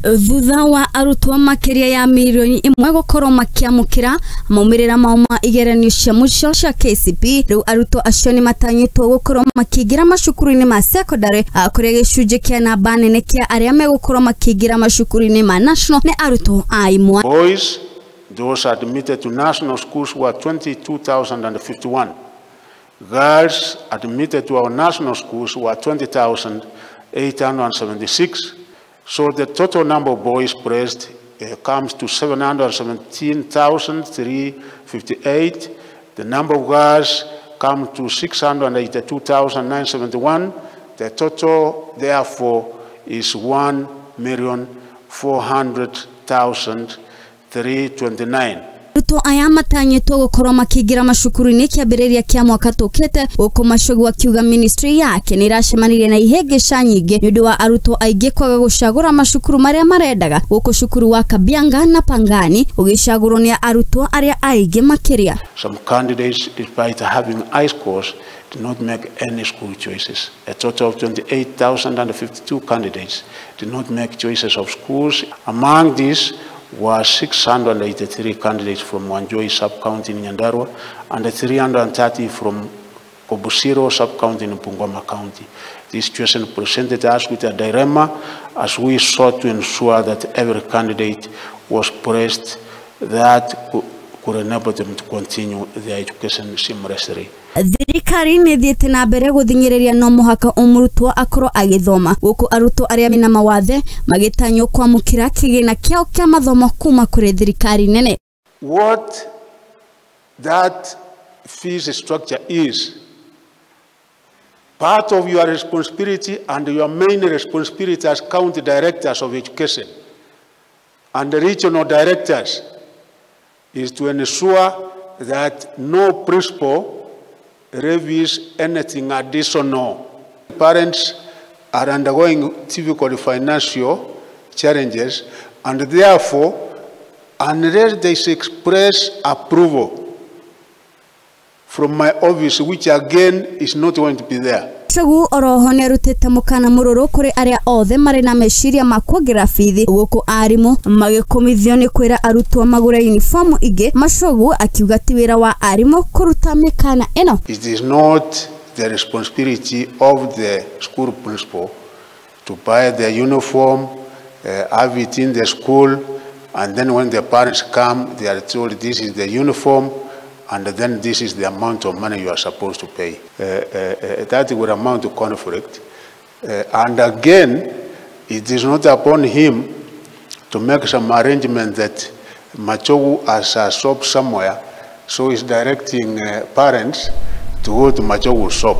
Thutha wa arutwo makiria ya mirioni imwe gukorwo makiamukira maumirira mao ma igeranio cia muico cia KCPE, riu arutwo acio ni matanyitwo gukorwo makiingira macukuru-ini ma secondary, kuria gicunji kia namba nene kia aria megukorwo makiingira macukuru-ini ma national ni arutwo a imwe. Boys, those admitted to national schools were 22,051. Girls admitted to our national schools were 20,876. So the total number of boys placed comes to 717,358. The number of girls come to 682,971. The total, therefore, is 1,400,329. Arutwo aya matanyitwo gukorwo makiingira macukuru-ini kiambiriria kia mwaka tukite, guku Machogu akiuga ministry yake ni iracemanirie na ihĩngĩca nyingĩ nĩ ũndũ wa arutwo aingĩ kwaga gũcagũra macukuru marĩa marendaga, guku cukuru wa Kabianga na Pangani ũgĩcagũrwo nĩ arutwo arĩa aingĩ makĩria. Some candidates, despite having high scores, did not make any school choices. A total of 28,052 candidates did not make choices of schools. Among these were 683 candidates from Wanjoi sub-county in Nyandarua and 330 from Kobusiro sub-county in Bungoma County. This situation presented us with a dilemma as we sought to ensure that every candidate was placed that could enable them to continue their education seamlessly. Thirikari nĩ ĩthiĩte na mbere gũthing'ĩrĩria no mũhaka o mũrutwo akorwo agĩthoma, gũkũ arutwo arĩa mena mawathe magĩtanywo kwamũkĩra kĩgĩna kĩao kĩa mathomo kuma kũrĩ thirikari nene. What that fees structure is, part of your responsibility and your main responsibility as county directors of education and the regional directors is to ensure that no principal levies anything additional. Parents are undergoing difficult financial challenges, and therefore, unless they express approval from my office, which again is not going to be there. Machogu oroho nĩ arutĩte mũkana mũrũrũ kũrĩ arĩa othe marĩ na meciria ma kuongerera bithi, gũkũ arimũ magĩkũmithio nĩ kwĩra arutwo magũre uniform ingĩ. Machogu akiuga ti wĩra wa arimũ kũruta mĩkana ĩno. It is not the responsibility of the school principal to buy the uniform, have it in the school, and then when the parents come, they are told this is the uniform, and then this is the amount of money you are supposed to pay. That would amount to conflict. And again, it is not upon him to make some arrangement that Machogu has a shop somewhere, so he's directing parents to go to Machogu's shop.